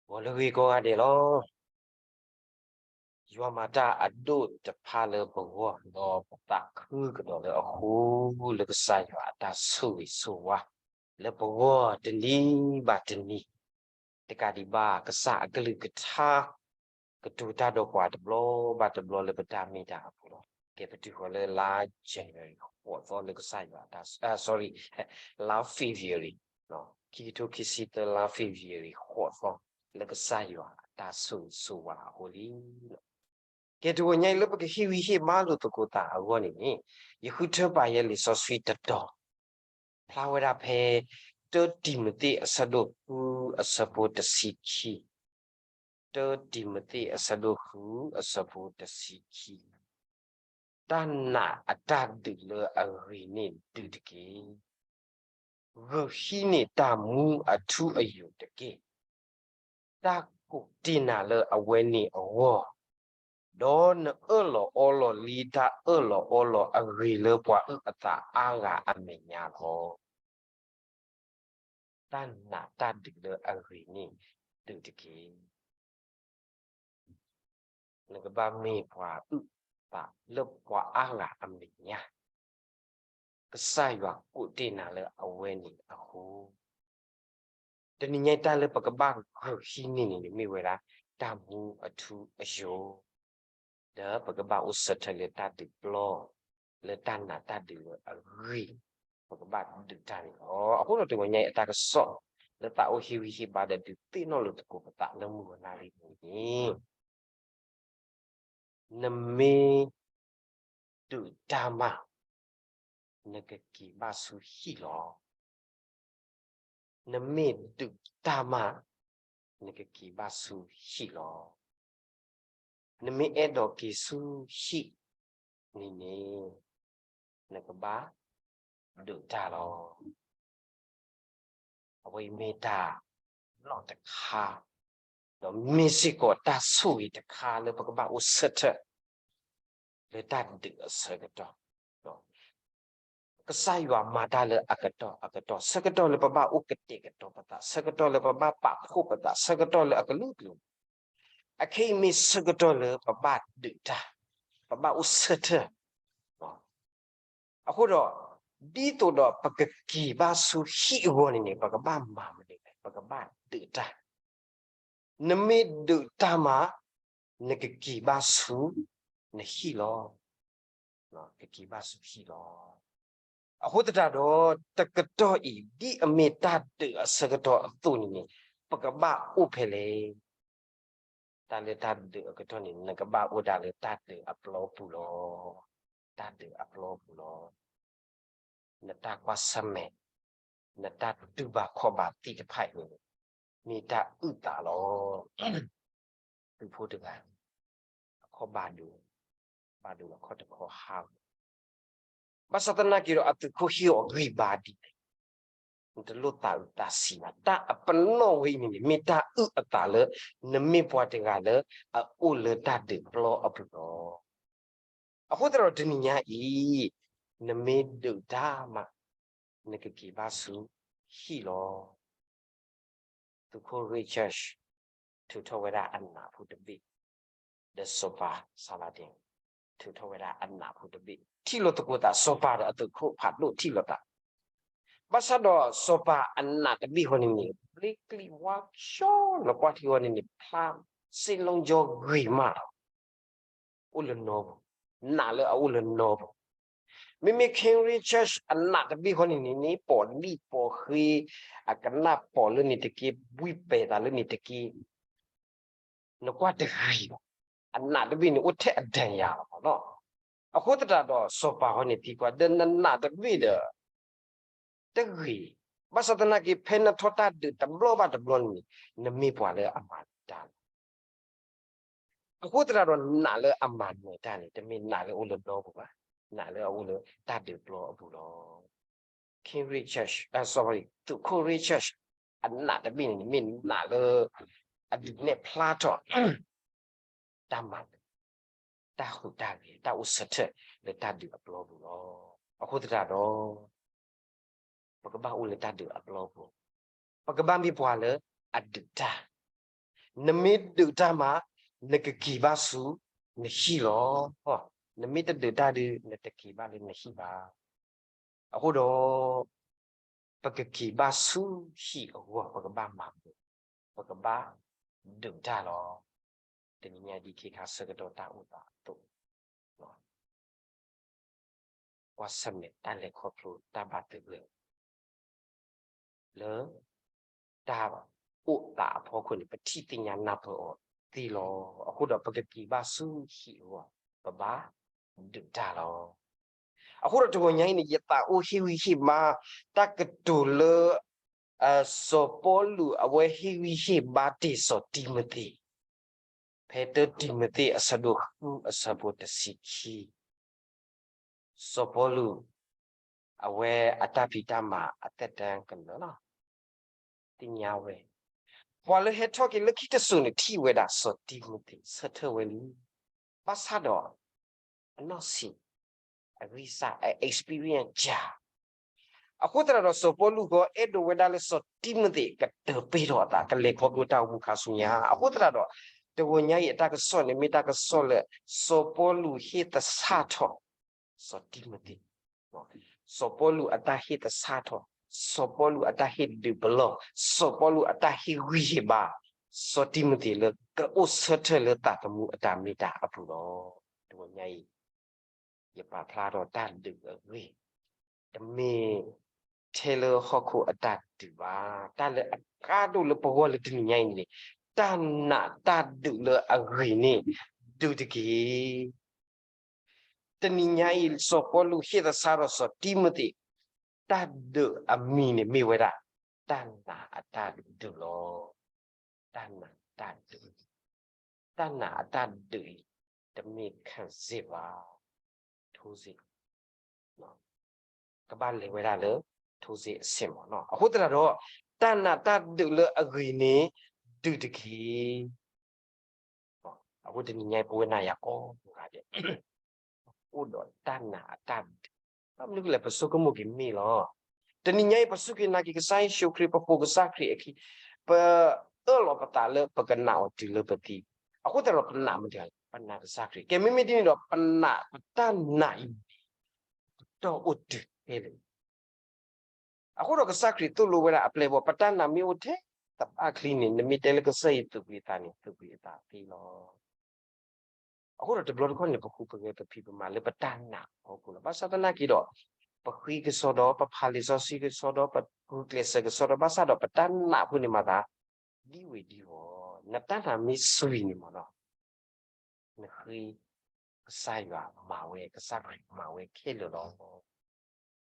ဂီၤလၢဂ့ၤကိးဂၤဒဲးလီၤ. ယွၤမၤတၢ်အဒိၣ်တဖၣ်လၢပဂီၢ် ဒီးပသးခုကဒီးလၢအဃိ လၢကစၢ်ယွၤအတၢ်ဆိၣ်ဂ့ၤဆိၣ်ဝါ လၢပဂီၢ်တနံၤဘၣ်တနံၤ တကးဒံးဘၣ် ကစၢ်အကလုၢ်ကထါ ကတိၤတၢ်ဒီးပှၤတဘျီဘၣ်တဘျီလၢပတၢ်မ့ၢ်တၢ်အပူၤလီၤ. ကဲ ပတုၤဃီၤလၢလါ January ဃိးသီလၢကစၢ်ယွၤအတၢ် sorry လါ February ခံကထိခံဆံသၢ လါ February ဃိးသီ လၢကစၢ်ယွၤအတၢ်ဆိၣ်ဂ့ၤဆိၣ်ဝါအဃိလံ. ကဲ တဂီၤညါအံၤလၢပကဟ့ၣ်ဂံၢ်ဟ့ၣ်ဘါလိာ်သကိးသးအဂီၢ်န့ၣ်န့ၣ် ယဃုထၢပာ်ယဲလံာ်စီဆှံတတီၤ ဖျါဝဲဒၣ်ဖဲ တၢတံၤမသ့းအဆၢဒိၣ်ဃုအဆၢဖိတဆံခံ, တၢတံၤမသ့းအဆၢဒိၣ်ဃုအဆၢဖိတဆံခံ, တၢ်နာ်အတၢ်ဒုးလၢအဂ့ၤန့ၣ်ဒုးတက့ၢ်. ဂုာ်ဟံးန့ၢ်တၢ်မူအထူအယိာ်တက့ၢ်. တၢ်ကူးတ့ၢ်နၤလၢအဝဲန့ၣ်အဂီၢ်, ဒီးနအၢၣ်လီၤအီလီၤလံတၢ်အၢၣ်လီၤအီလီၤအဂ့ၤလၢပှၤအုၣ်အသးအါဂၤအမဲာ်ညါလီၤ. တၢ်နာ်တၢ်ဒုးလၢအဂ့ၤန့ၣ်ဒုးတက့ၢ်. နကဘၣ်မ့ၢ်ပှၤအုၣ်သးလၢပှၤအါဂၤအမဲာ်ညါ, ကစၢ်ယွၤကူးတ့ၢ်နၤလၢအဝဲန့ၣ်အဃိ, တနံၤညါအံၤတၢ်လၢပကဘၣ်ဂုာ်ဟံးန့ၢ်န့ၣ် မ့ၢ်ဝဲဒၣ် တၢ်မူအထူအယိာ်, ဒီးပကဘၣ်အိၣ်ဆၢထၢၣ်လၢတၢ်ဒုးပျီ, လၢတၢ်နာ်တၢ်ဒုးလၢအဂ့ၤ, ပကဘၣ်ဒုးတၢ်န့ၣ်လီၤ. အဃိဒီးတဂီၤညါအံၤအတၢ်ကစီၣ် လၢသးအိၣ်ဟ့ၣ်ဂံၢ်ဟ့ၣ်ဘါဒီးဒုးသ့ၣ်နီၣ်လိာ်သကိးပသးလၢမုၢ်ဂီၤနၣ်ရံၣ်န့ၣ် နမ့ၢ်ဒုးတၢ်မး, နကက့ၤဘၣ်ဆူဟံၣ်လီၤ. နမ့ၢ်ဒုးတၢ်မး, နကက့ၤဘၣ်ဆူဟံၣ်လီၤ. နမ့ၢ်အဲၣ်ဒိးက့ၤဆူဟံၣ်န့ၣ်န့ၣ်, နကဘၣ်ဒုးတၢ်လီၤ. အဝဲအံၤမ့ၢ်တၢ်လီၢ်တခါ, ဒီးမ့ၢ်စ့ၢ်ကီးတၢ်ဆိၣ်ဂ့ၤတခါလၢပကဘၣ်အိၣ်ဆၢထၢၣ် လၢတၢ်ဒုးအဆၢကတီၢ်, ကစၢ်ယွၤမၤတၢ်လၢအကတီၢ်အကတီၢ်, ဆၢကတီၢ်လၢပဘၣ်အိၣ်ကတဲာ်ကတီၤပသး, ဆၢကတီၢ်လၢပဘၣ်ပာ်ဖှိၣ်ပသး, ဆၢကတီၢ်လၢအကလုာ်ကလုာ်, အခဲအံၤမ့ၢ်ဆၢကတီၢ်လၢပဘၣ်ဒုးတၢ်, ပဘၣ်အိၣ်ဆၢထၢၣ် အဃိဒီး, ဒ်သိးဒီးပကက့ၤဘၣ်ဆူဟံၣ်အဂီၢ်န့ၣ်န့ၣ် ပကဘၣ်မၤမနုၤလဲၣ်, ပကဘၣ်ဒုးတၢ်. နမ့ၢ်ဒုးတၢ်မး, နကက့ၤဘၣ်ဆူနဟံၣ်လီၤ. ကက့ၤဘၣ်ဆူဟံၣ်လီၤ. အဃိသတးဒီး, တကတီၢ်အံၤ ဒ်အမ့ၢ်တၢ်ဒုးအဆၢကတီၢ်အသိးန့ၣ်န့ၣ်, ပကဘၣ်အိၣ်ဖဲလဲၣ်. တၢ်လၢတၢ်ဒုးအကတီၢ်န့ၣ် နကဘၣ်အိၣ်ဒၣ်လၢတၢ်ဒုးအပျီပူၤလီၤ. တၢ်ဒုးအပျီပူၤလီၤ. နတၢ်ကွၢ်ဆၢၣ်မဲာ်, နတၢ်တူၢ်ဘၣ်ခီၣ်ဘၣ်သ့ၣ်တဖၣ်အံၤန့ၣ် မ့ၢ်တၢ်အုၣ်သးလီၤ. သုးဖိတဂၤ, အခီၣ်ဘၣ်ဒိ, ဘၣ်ဒိအခီၣ်တခီဟါလီၤ. ဘၣ်ဆၣ်သနာ်က့ဒီး အသုးခိၣ်ဟ့ၣ်အီၤဂံၢ်ဘါဒ်လဲၣ်. နတလိၣ်သးအုးသးဆံးဘၣ်. တၢ်အပနီၣ်ဝဲအံၤန့ၣ်န့ၣ် မ့ၢ်တၢ်အုၣ်အသးလၢ နမ့ၢ်ပှၤတဂၤလၢအအိၣ်လၢတၢ်ဒုးပျီအပူၤလီၤ. အဃိသတးဒီးတနံၤညါအံၤ, နမ့ၢ်ဒုးတၢ်မး, နကက့ၤဘၣ်ဆူဟံၣ်လီၤ. သုးခိၣ် Richard ထုးထီၣ်ဝဲဒၣ်အနးဖိတဘ့ၣ်, ဒီးစီၤပၤ Saladin ထုးထီၣ်ဝဲဒၣ်အနးဖိတဘ့ၣ်, ထံၣ်လိာ်သကိးသး စီၤပၤဒီးအသုးခိၣ်ဖးဒိၣ်ထံၣ်လိာ်သး. ဘၣ်ဆၣ်ဒီးစီၤပၤအနးတဘ့ၣ်ဃီန့ၣ်န့ၣ် ဘျ့ကျံဝါကၠီ နကွၢ်ထံဃီန့ၣ်န့ၣ် ဖျါစ့လီကၠီဂ့ၤမးလီၤ. အိၣ်လၢနီၢ်ပူၤ, နာ်လၢအအိၣ်လၢနီၢ်ပူၤ. မ့မ့ၢ် King Richard အနးတဘ့ၣ်ဃီန့ၣ်န့ၣ်န့ၣ် ပိာ်လံၣ်ပိာ်ဃ့, အကနၣ်ပိာ်လၢန့ၣ်တက့ၢ်, ဘှံးပဲာ်သးလၢန့ၣ်တက့ၢ်. နကွၢ်တဂ့ၤဘၣ်. အနးတဘ့ၣ်န့ၣ် အိၣ်ထဲအဒၢးယၤလီၤမးလီၤ. အဃိသတးဒီး စီၤပၤဃီန့ၣ်သံကွၢ် ဒီးနနးတဘ့ၣ်ဒီး တဂ့ၤ. ဘၣ်ဆၣ်သနာ်က့ ဖဲနထီၣ်တၢ်ဒုးတဘျီဘၣ်တဘျီန့ၣ် နမ့ၢ်ပှၤလၢအမၤနၢၤတၢ်လီၤ. အဃိသတးဒီး နာ်လၢအမၤနၢၤတၢ်န့ၣ် တမ့ၢ်နာ်လၢအအိၣ်လၢနီၢ်ပူၤဘၣ်, နာ်လၢအအိၣ်လၢတၢ်ဒုးပျီအပူၤလီၤ. King Richard, sorry, သုးခိၣ် Richard အနးတဘ့ၣ်န့ၣ် မ့ၢ်နာ်လၢ အဒုးနဲၣ်ဖျါထီၣ် တၢ်မၤနၢၤ, တၢ်ဟူးတၢ်ဂဲၤ, တၢ်အိၣ်ဆၢထၢၣ်လၢတၢ်ဒုးအပျီပူၤလီၤ. အဃိသတးဒီး ပကဘၣ်အိၣ်လၢတၢ်ဒုးအပျီပူၤ, ပကဘၣ်မ့ၢ်ပှၤလၢအဒုးတၢ်, နမ့ၢ်ဒုးတၢ်မး, နကက့ၤဘၣ်ဆူနဟံၣ်လီၤ. နမ့ၢ်တဒုးတၢ်ဒီး နတက့ၤဘၣ်လၢနဟံၣ်ဘၣ်. အဃိဒီး ပကက့ၤဘၣ်ဆူဟံၣ်အဂီၢ် ပကဘၣ်မၤမူ, ပကဘၣ်ဒုးတၢ်လီၤ. တနံၤညါဒ်ခ့ခါဆၢကတီၢ်တၢ်အိၣ်သးအသိး ကွၢ်ဆၢၣ်မဲာ်တၢ်လဲၤခီဖျိတၢ်ဘၣ်သဂၢၢ် လၢတၢ်အိၣ်သးအဖီခိၣ်န့ၣ် ပထံၣ်သ့ၣ်ညါနၢ်ပၢၢ်အီၤသ့လီၤ. အဃိဒီးပကက့ၤဘၣ်ဆူဟံၣ်အဂီၢ် ပဘၣ်ဒုးတၢ်လီၤ. အဃိဒီးတဂီၤညါအံၤန့ၣ် ယသးအိၣ်ဟ့ၣ်ဂံၢ်ဟ့ၣ်ဘါ တၢ်ကတိၤလၢ စီၤပီလူးအဝဲဟ့ၣ်ဂံၢ်ဟ့ၣ်ဘါတ့ၢ်စီၤတံၤမသ့း ဖဲတၢတံၤမသ့းအဆၢဒိၣ်ဃုအဆၢဖိတဆံခံ, စီၤပီလူး အဝဲအတၢ်ဖံးတၢ်မၤအသက်တမ်းကလၢာ်လီၤ. သ့ၣ်ညါဝဲ ပှၤလၢဟဲထီၣ်က့ၤလၢခံတစိၤန့ၣ် ထံၣ်ဝဲဒၣ်စီၤတံၤမသ့း ဆၢထၢၣ်ဝဲလံ. ဘၣ်ဆၣ်ဒီး အနီၢ်ဆံး အဂံၢ်စၢ် အ experience ကၢ် အဃိသတးဒီး စီၤပီလူးဃီ အဲၣ်ဒိးဝဲဒၣ်လၢစီၤတံၤမသ့း ကတၢၢ်ပ့ၢ်ထီၣ်အသး ကလဲၤခီဖျိတၢ်အိၣ်မူခါဆူညါ. အဃိသတးဒီး တဂီၤညါအံၤအတၢ်ကစီၣ်န့ၣ် မ့ၢ်တၢ်ကစီၣ်လၢ စီၤပီလူးဟ့ၣ်သဆၣ်ထီၣ် စီၤတံၤမသ့း, စီၤပီလူးအတၢ်ဟ့ၣ်သဆၣ်ထီၣ်, စီၤပီလူးအတၢ်ဟ့ၣ်ဒုးပလီၢ်, စီၤပီလူးအတၢ်ဟ့ၣ်ဂံၢ်ဟ့ၣ်ဘါ စီၤတံၤမသ့းလၢကအိၣ်ဆၢထၢၣ်လၢသးသမူအတၢ်မ့ၢ်တၢ်အပူၤလီၤ. တဂီၤညါအံၤ ယပာ်ဖျါထီၣ်တၢ်ဒုးအဂ့ၢ်, တမ့ၢ်ထဲလၢဟီၣ်ခိၣ်အတၢ်ဒုးဘၣ်. တၢ်လၢအကါဒိၣ်လၢပဂီၢ်လၢတနံၤညါအံၤန့ၣ် တၢ်နာ်တၢ်ဒုးလၢအဂ့ၤန့ၣ် ဒုးတက့ၢ်. တနံၤညါအံၤ စီၤပီလူးဟ့ၣ်သဆၣ်ထီၣ်စီၤတံၤမသ့း တၢ်ဒုးအမံၤန့ၣ်မ့ၢ်ဝဲဒၣ် တၢ်နာ်အတၢ်ဒုးလီၤ. တၢ်နာ်တၢ်ဒုး, တၢ်နာ်အတၢ်ဒုးအံၤ တမ့ၢ်ခံစ့ၢ်ဘၣ်, ထိစ့ၢ် ကဘၣ်လဲၤဝဲဒၣ်လၢ ထိစ့ၢ်အဆ့ၣ်မီၤ. အဃိသတးဒီး တၢ်နာ်တၢ်ဒုးလၢအဂ့ၤန့ၣ် ဒုးတက့ၢ်. အဃိတနံၤညါအံၤ ပဝဲနၤယၤကိးဂၤဒဲး အိၣ်ဒီးတၢ်နာ်အတၢ်ဒုး, ဘၣ်မနုၤလဲၣ် ပဆိကမိၣ်က့ၤမ့ၢ်လီၤ. တနံၤညါအံၤ ပစူၢ်က့ၤနာ်က့ၤကစၢ်ယ့ၣ်ၡူးခရံာ် ပပိာ်ကစၢ်ခရံာ်အခံ, ပအၢၣ်လီၤပသးလၢပကနာ်အီၤတုၤလၢပသံ, အဃိသတးဒီးပနာ်မတၤလဲၣ်, ပနာ်ကစၢ်ခရံာ်. ကဲ မ့မ့ၢ်ဒ်န့ၣ်ဒီး ပနာ်ပတၢ်နာ်အံၤန့ၣ် အတီၢ်အိၣ်တုၤဖဲလဲၣ်. အဃိဒီးကစၢ်ခရံာ်သိၣ်လိဝဲဒၣ်အပျဲၢ်အဘီၣ် ပတၢ်နာ်မ့ၢ်အိၣ်ထဲတဘၣ်ချံန့ၣ် နမ့ၢ်တဲလၢကစၢ်ယွၤသူၣ်ဖှံသးန့ၣ် သူၣ်ဖှံအသးသ့လီၤ. အဃိဒီးတဘျီတခီၣ်န့ၣ် ပဃုပဂဲၤပဖံးပမၤလၢပတၢ်နာ်အဖီခိၣ်လီၤ. ဘၣ်ဆၣ်သနာ်က့ဒီး ပဃ့ကစီဒီး ပဖးလံာ်စီဆှံကစီဒီး ပဂုာ်ကျဲးစၢးကစီဒီး ဘၣ်ဆၣ်ဒီးပတၢ်နာ်ဖိန့ၣ်မၤသး ဒ်ဝဲဒ်ဝီၤ, နတၢ်နာ်မ့ၢ်စှၤန့ၣ်မ့ၢ်နီၤ နဃ့ ကစၢ်ယွၤမၤဝဲ ကစၢ်ခရံာ်မၤဝဲခဲလၢာ်လီ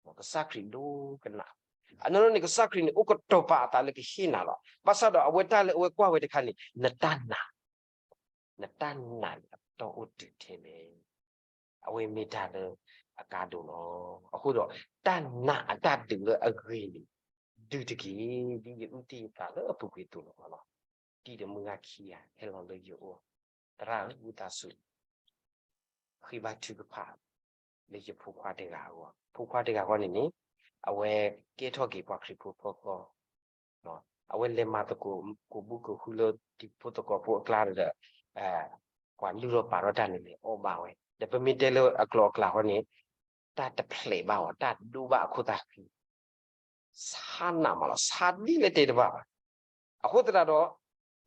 ၤ. ကစၢ်ခရံာ်ဒိကနၣ်, အနီၢ်နီၢ်န့ၣ် ကစၢ်ခရံာ်န့ၣ် အိၣ်ကတီၤပာ်အသးလၢကဟ့ၣ်နၤလီၤ. ဘၣ်ဆၣ်ဒီးအဝဲတၢ်လၢအဝဲကွၢ်ဝဲတခါန့ၣ် နတၢ်နာ်, နတၢ်နာ်န့ၣ်အတီၢ်အိၣ်တုၤထဲလဲၣ်. အဝဲမ့ၢ်တၢ်လၢအကါဒိၣ်လီၤ. အဃိဒီး တၢ်နာ်အတၢ်ဒုးလၢအဂ့ၤန့ၣ် ဒုးတက့ၢ်, ဒ်ယအုၣ်တ့ၢ်ယသးလၢအပူၤကွံာ်အသိးလီၤ. တံၢ်ဒီးမုၢ်ဂၤခံဂၤဟဲလီၤလၢယအိၣ်, သရၣ်ဧၢ ဝံသးစူၤ ဃ့ဘါထုကဖၣ် လၢယဖိခွါတဂၤအဂီၢ်, ဖိခွါတဂၤအဂီၢ်န့ၣ်န့ၣ် အဝဲကဲထီၣ်က့ၤပှၤခရံာ်ဖိဖီဃီ, အဝဲလဲၤမၤသကိး ကိးဘုကိးဟုလၢတံၤဖိသကိးဖိအကျါဒီး ပှၤလုၢ်ထီၣ်ပာ်ထီၣ်တၢ်န့ၣ်လဲၤအီၣ်ဘၣ်ဝဲ, ဒီးပမ့ၢ်တဲလၢအကျိၤအကျဲဃီန့ၣ် တၢ်တဖျဲးဘၣ်အီၤ တၢ်ဒိဘၣ်အခိၣ်သးဃံ ဆါနးမးလီၤ, ဆါဒ်လဲၣ်တဲတဘၣ်ဘၣ်. အဃိသတးဒီး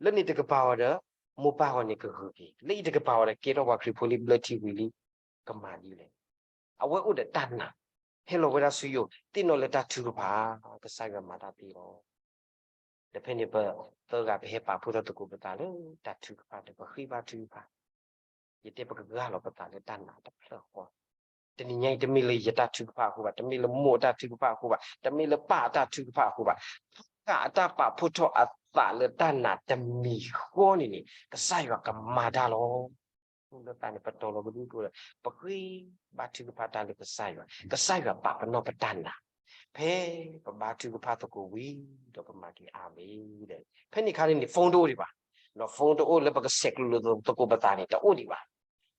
လၢန့ၣ်တကပၤဝဲဒီး မိၢ်ပၢ်ဂီၢ်န့ၣ်ကဂုာ်က့ၤ, လၢအံၤတကပၤဝဲဒီး ကဲထီၣ်ပှၤခရံာ်ဖိလံ ဘျၢထံဝံၤလံ, ကမၤဒ်လဲၣ်. အဝဲအိၣ်ဒီးတၢ်နာ်, ဟဲလီၤဝဲဒၣ်ဆူယအိၣ်, သ့ၣ်နီၣ်လၢတၢ်ထုကဖၣ်, ကစၢ်ယွၤမၤတၢ်သ့လီၤ. ဒီးဖဲန့ၣ်ပသၢဂၤပဟဲပာ်ဖှိၣ်ထီၣ်သကိးပသးလၢတၢ်ထုကဖၣ်ဒီး ပဃ့ဘါထုကဖၣ် ယတဲပကဂၢ်လီၤပသးလၢတၢ်နာ်တဖျၢၣ်ဃီ, တနံၤညါအံၤ တမ့ၢ်လၢယတၢ်ထုကဖၣ်အဃိဘၣ်, တမ့ၢ်လၢမိၢ်အတၢ်ထုကဖၣ်အဃိဘၣ်, တမ့ၢ်လၢပၢ်အတၢ်ထုကဖၣ်အဃိဘၣ်, ပၢ်အတၢ်ပာ်ဖှိၣ်ထီၣ်အသးလၢတၢ်နာ်တမံၤဃီန့ၣ်န့ၣ် ကစၢ်ယွၤကမၤတၢ်လီၤ. လၢသးန့ၣ် ပတီၤလီၤပဒူၣ်ကျိၤဒီး ပဃ့ဘါထုကဖၣ်တၢ်လၢကစၢ်ယွၤ, ကစၢ်ယွၤပာ်ပနီၣ်ပတၢ်နာ်, ဖဲပဘါထုကဖၣ်သကိးဝံၤဒီး ပမၤက့ၤအါမ့ၢ်ဒီး ဖဲန့ၣ်ခါန့ၣ်န့ၣ် phone တအိၣ်ဒံးဘၣ်, ဒီး phone တအိၣ်လၢပကဆဲးကျိးလိာ်သကိးပသးန့ၣ် တအိၣ်ဒံးဘၣ်.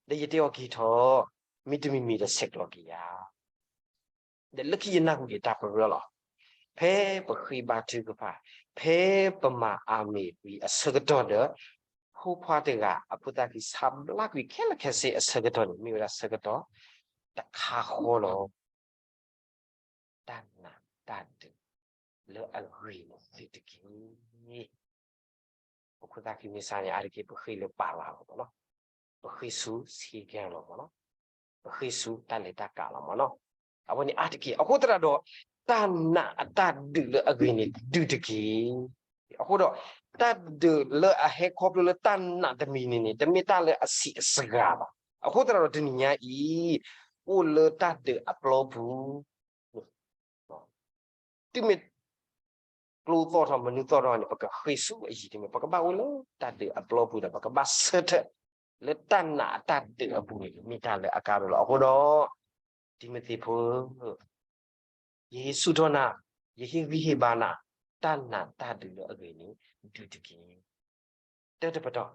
ဒီးယတဲအီၤက့ၤထီၣ်, မ့တမံၤမံၤဒီးဆဲးကျိးက့ၤယၤ ဒီးလၢခံယနၢ်ဟူက့ၤတၢ်ပရၢလီၤ. ဖဲပဃ့ဘါထုကဖၣ်, ဖဲပမၤအမ့ၢ်ဝံၤအဆၢကတီၢ်ဒီး ဖိခွါတဂၤအဖိသၣ်ခံဆါဘျါကွံာ်ခဲလၢာ်ခဲဆ့အဆၢကတီၢ်န့ၣ် မ့ၢ်ဝဲဒၣ်ဆၢကတီၢ်တခါဃီလီၤ. တၢ်နာ်တၢ်ဒုးလၢအဂ့ၤန့ၣ်သုတက့ၢ်. ပခိၣ်သၣ်ခံမ့ၢ်ဆါန့ၣ် အါတက့ၢ် ပဃ့လၢပာ်လးလီၤမ့ၢ်နီၤ, ပဃ့ဆူဆ့ကၤလီၤမ့ၢ်နီၤ, ပဃ့ဆူတၢ်လဲၤတၢ်ကၤလီၤမ့ၢ်နီၤ. အဝဲန့ၣ်အါတက့ၢ်. အဃိသတးဒီး တၢ်နာ်အတၢ်ဒုးလၢအဂ့ၤန့ၣ် ဒုးတက့ၢ်. အဃိဒီး တၢ်ဒုးလၢအဟဲခီဖျိလၢတၢ်နာ်တမံၤန့ၣ်န့ၣ် တမ့ၢ်တၢ်လၢအဆံးအစှၤဘၣ်. အဃိသတးဒီးတနံၤညါအံၤ အိၣ်လၢတၢ်ဒုးအပျီပူၤ တုၤမ့ၢ်ကျိသီၣ်ထီၣ်မနုၤသီၣ်ထီၣ်န့ၣ် ပကဃ့ဆူအယံၤတမံၤ ပကဘၣ်အိၣ်လၢတၢ်ဒုးအပျီပူၤဒီး ပကဘၣ်ဆၢထၢၣ်လၢတၢ်နာ်အတၢ်ဒုးအပူၤန့ၣ် မ့ၢ်တၢ်လၢအကါဒိၣ်လီၤ. အဃိဒီး တံၤမသ့းဖိဧၢ, ယဟ့ၣ်ဆူၣ်ထီၣ်နၤ, ယဟ့ၣ်ဂံၢ်ဟ့ၣ်ဘါနၤ, တၢ်နာ်တၢ်ဒုးလၢအဂ့ၤန့ၣ် ဒုးတက့ၢ်. တၢတပတီၢ်,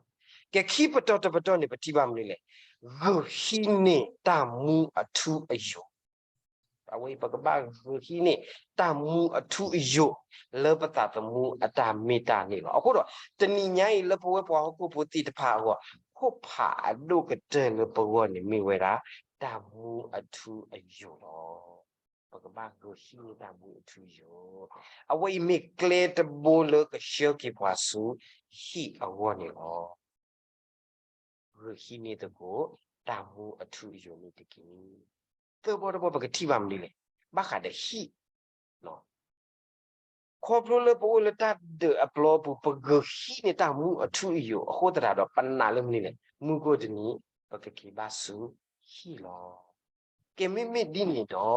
ကဲခံပတီၢ်တပတီၢ်န့ၣ် ပထံၣ်ဘၣ်မနုၤလဲၣ်, ဂုာ်ဟံးန့ၢ်တၢ်မူအထူအယိာ်. အဝဲအံၤ ပကဘၣ်ဂုာ်ဟံးန့ၢ်တၢ်မူအထူအယိာ် လၢပသးသမူအတၢ်မ့ၢ်တၢ်န့ၣ်လီၤ. အဃိဒီး တနံၤညါအံၤလၢပဝဲပှၤဟီၣ်ခိၣ်ဖိသ့ၣ်တဖၣ်အဂီၢ် ခိၣ်ဖးအဒိၣ်ကတၢၢ်လၢပဂီၢ်န့ၣ်မ့ၢ်ဝဲဒၣ် တၢ်မူအထူအယိာ်လီၤ. ပကဘၣ်ဂုာ်ဟံးန့ၢ်တၢ်မူအထူအယိာ်, အဝဲအံၤမ့ၢ်ကျဲတဘိလၢကဆှၢက့ၤပှၤဆူဟံၣ်အဂီၢ်န့ၣ်လီၤ. ဂုာ်ဟံးန့ၢ်သကိး တၢ်မူအထူအယိာ်န့ၣ်တက့ၢ်. သၢဘီတဘီပကထံၣ်ဘၣ်မနုၤလဲၣ်, ဘၣ်ဃးဒီးဟံၣ် ခီဖျိလၢပအိၣ်လၢတၢ်ဒုးအပျီပူၤ ပဂုာ်ဟံးန့ၢ်တၢ်မူအထူအယိာ်အဃိသတးဒီး ပနာ်လၢမနုၤလဲၣ်, မုၢ်ဂီၢ်တနံၤ ပကက့ၤဘၣ်ဆူဟံၣ်လီၤ. ကဲမ့မ့ၢ်ဒ်န့ၣ်ဒီး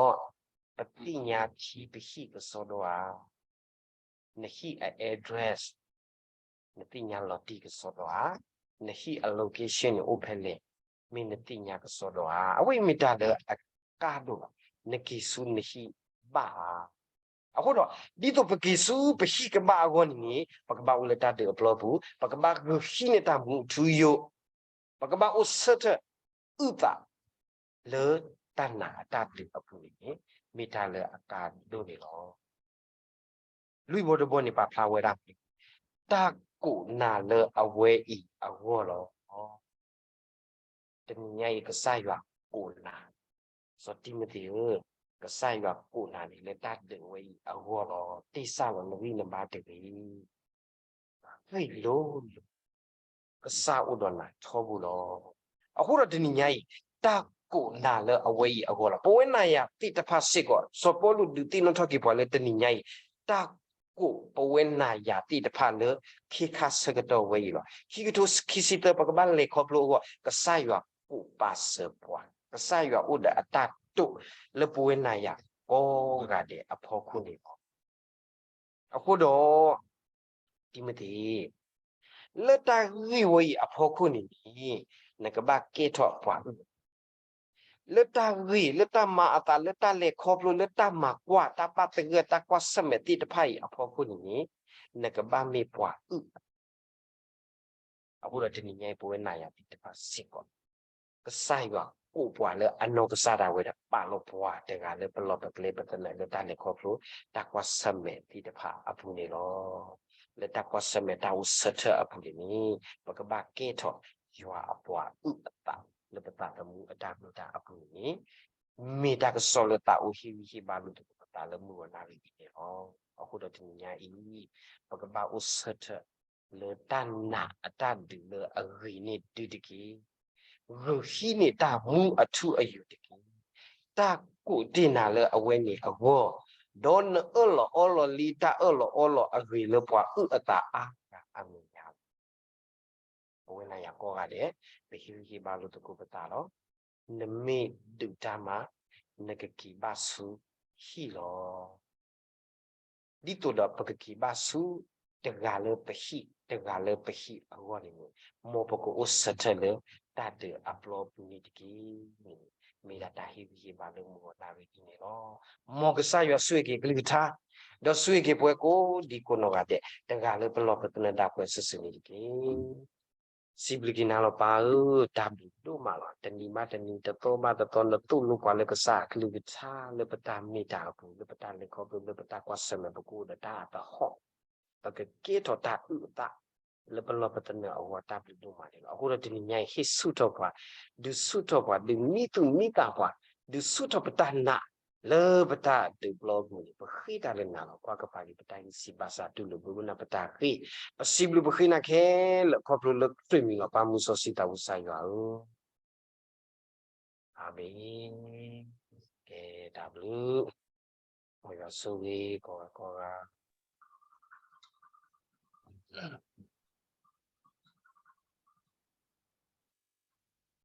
ပသ့ၣ်ညါထံပဟံၣ်ကစီဒီဧါ, နဟံၣ်အ address နသ့ၣ်ညါလီၤတံၢ်ကစီဒီဧါ, နဟံၣ်အ location န့ၣ်အိၣ်ဖဲလဲၣ်, မ့ၢ်နသ့ၣ်ညါကစီဒီဧါ, အဝဲအံၤမ့ၢ်တၢ်လၢအကါဒိၣ်လီၤ. နက့ၤဆူနဟံၣ်ဘၣ်ဧါ. အဃိဒီး ဒ်သိးပက့ၤဆူပဟံၣ်ကဘၣ်အဂီၢ်န့ၣ်န့ၣ် ပကဘၣ်အိၣ်လၢတၢ်ဒုးအပျီပူၤ, ပကဘၣ်ဂုာ်ဟံးန့ၢ်တၢ်မူအထူအယိာ်, ပကဘၣ်အိၣ်ဆၢထၢၣ်အုၣ်သး လၢတၢ်နာ်အတၢ်ဒုးအပူၤန့ၣ်န့ၣ် မ့ၢ်တၢ်လၢအကါဒိၣ်န့ၣ်လီၤ. လွံၢ်ဘီတဘီန့ၣ် ပာ်ဖျါဝဲဒၣ် တၢ်ကိးနၤလၢအဝဲအံၤအဂီၢ်လီၤ. တနံၤညါအံၤ ကစၢ်ယွၤကိးနၤ, စီၤတံၤမသ့းဧၢ, ကစၢ်ယွၤကိးနၤန့ၣ် လၢတၢ်ဒုးဝဲအံၤအဂီၢ်လီၤ. တ့ၢ်စၢ်လီၤနဂံၢ်နဘါတဂ့ၤ. ဂ့ၢ်လိၤလိၤ, ကစၢ်အိၣ်ဒီးနၤထီဘိလီၤ. အဃိဒီးတနံၤညါအံၤ တၢ်ကိးနၤလၢအဝဲအံၤအဂီၢ်လီၤ. ပဝဲနၤယၤသ့ၣ်တဖၣ်စ့ၢ်ကီး စီၤပီလူးဒုးသ့ၣ်နီၣ်ထီၣ်က့ၤပှၤလၢတနံၤညါအံၤ တၢ်ကိးပဝဲနၤယၤသ့ၣ်တဖၣ်လၢ ခ့ခါဆၢကတီၢ်ဝဲအံၤလီၤ. ခံကထိခံဆံသၢ ပကဘၣ်လဲၤခီဖျိအဂီၢ် ကစၢ်ယွၤကိးပာ်စၢၤပှၤ, ကစၢ်ယွၤအိၣ်ဒီးအတၢ်တိာ်လၢပဝဲနၤယၤကိးဂၤဒဲးအဖီခိၣ်န့ၣ်လီၤ. အဃိဒီး တံၤမသ့း, လၢတၢ်ဂ့ၢ်ဝဲအံၤအဖီခိၣ်န့ၣ်န့ၣ် နကဘၣ်ကဲထီၣ်ပှၤအုၣ် လၢတၢ်ဂ့ၢ် လၢတၢ်မၤအသး လၢတၢ်လဲၤခီဖျိ လၢတၢ်မၤကွၢ် တၢ်ဘၣ်သဂၢၢ် တၢ်ကွၢ်ဆၢၣ်မဲာ်သ့ၣ်တဖၣ်အံၤအဖီခိၣ်န့ၣ်န့ၣ် နကဘၣ်မ့ၢ်ပှၤအုၣ် အဃိဒီးတနံၤညါအံၤ ပဝဲနၤယၤသ့ၣ်တဖၣ်စ့ၢ်ကီး ကစၢ်ယွၤကိးပှၤလၢအနီၢ်ကစၢ်ဒၣ်ဝဲဒီး ပာ်လီၤပှၤတဂၤလၢပလီၢ်ပကျဲပသနၢၣ်လၢတၢ်လဲၤခီဖျိ တၢ်ကွၢ်ဆၢၣ်မဲာ်သ့ၣ်တဖၣ်အပူၤန့ၣ်လီၤ. လၢတၢ်ကွၢ်ဆၢၣ်မဲာ်တၢ်အိၣ်ဆၢထၢၣ်အပူၤန့ၣ်န့ၣ် ပကဘၣ်ကဲထီၣ်ယွၤအပှၤအုၣ်အသး လၢပသးသမူအတၢ်မ့ၢ်တၢ်အပူၤန့ၣ်န့ၣ် မ့ၢ်တၢ်ကစီၣ်လၢသးအိၣ်ဟ့ၣ်ဂံၢ်ဟ့ၣ်ဘါလိာ်သကိးပသးလၢမုၢ်ဂီၤနၣ်ရံၣ်အံၤန့ၣ်လီၤ. အဃိဒီးတနံၤညါအံၤ ပကဘၣ်အိၣ်ဆၢထၢၣ် လၢတၢ်နာ်အတၢ်ဒုးလၢအဂ့ၤန့ၣ်ဒုးတက့ၢ်. ဂုာ်ဟံးန့ၢ်တၢ်မူအထူအယိာ်တက့ၢ်. တၢ်ကိးတ့ၢ်နၤလၢအဝဲန့ၣ်အဂီၢ်, ဒီးနအၢၣ်လီၤအီလီၤလံတၢ်အၢၣ်လီၤအီလီၤအဂ့ၤလၢပှၤအုၣ်အသးအါဂၤအမဲာ်ညါလီၤ. ပဝဲနၤယၤကိးဂၤဒဲး ပဟ့ၣ်ဂံၢ်ဟ့ၣ်ဘါလိာ်သကိးပသးလီၤ. နမ့ၢ်ဒုးတၢ်မၤ နကက့ၤဘၣ်ဆူဟံၣ်လီၤ. ဒ်သိးဒီးပကက့ၤဘၣ်ဆူ တဂၤလၢပဟံၣ် တဂၤလၢပဟံၣ်အဂီၢ်န့ၣ်န့ၣ် မ်ပကအိၣ်ဆၢထၢၣ်လၢတၢ်ဒုးအပျီပူၤန့ၣ်တက့ၢ်. မ့ၢ်ဒၣ်တၢ်ဟ့ၣ်ဂံၢ်ဟ့ၣ်ဘါလၢမုၢ်ဂီၤနၣ်ရံၣ်အံၤန့ၣ်လီၤ. မ်ကစၢ်ယွၤဆိၣ်ဂ့ၤက့ၤကလုၢ်ကထါ ဒီးဆိၣ်ဂ့ၤက့ၤပဝဲကိးဒံကိးနီၢ်ဂၤဒဲး တဂၤလၢပလီၢ်ပသနၢၣ်ဒၣ်ပှဲၤစုာ်စုာ်န့ၣ်တက့ၢ်. စံးဘျုးက့ၤနၤလီၤပၢ်ဧၢ, တၢ်ဘျုးဒိၣ်မးလီၤ. တနံၤဘၣ်တနံၤ တသီဘၣ်တသီ နသိၣ်လိပှၤလၢကစၢ်အကလုၢ်ကထါ လၢပတၢ်မ့ၢ်တၢ်အပူၤ လၢပတၢ်လဲၤခီဖျိ လၢပတၢ်ကွၢ်ဆၢၣ်မဲာ် ပကအိၣ်ဒီးတၢ်အသဟီၣ် ပကကဲထီၣ်တၢ်အုၣ်အသး လၢပလီၢ်ပသနၢၣ်အဂီၢ် တၢ်ဘျုးဒိၣ်မးန့ၣ်လီၤ. အဃိဒီးတနံၤညါအံၤ ဟ့ၣ်ဆူၣ်ထီၣ်ပှၤ, ဒုးဆူၣ်ထီၣ်ပှၤ, ဒုးမံသူၣ်မံသးပှၤ, ဒုးဆူၣ်ထီၣ်ပတၢ်နာ် လၢပတၢ်ဒုးပျီပူၤန့ၣ် ပဃ့တၢ်လၢနၤလီၤ. ကွၢ်ကပၤက့ၤပတၢ်ဂံၢ်စၢ်ဘါစၢ် တူၢ်လိာ်ဘှံးဝဲနၤပတၢ်ဂ့ၢ်, ပစံးဘျုးပဃ့နၤခဲလၢာ် ခီဖျိလၢခရံာ်မံၤလီၤ. ပၢ်မူစီဆှံသးဝံၣ်စၢ်ယွၤဧၢ, အၤမ့ၣ်. ကဲတၢ်ဘျုး, မ်ယွၤဆိၣ်ဂ့ၤကိးဂၤကိးဂၤ.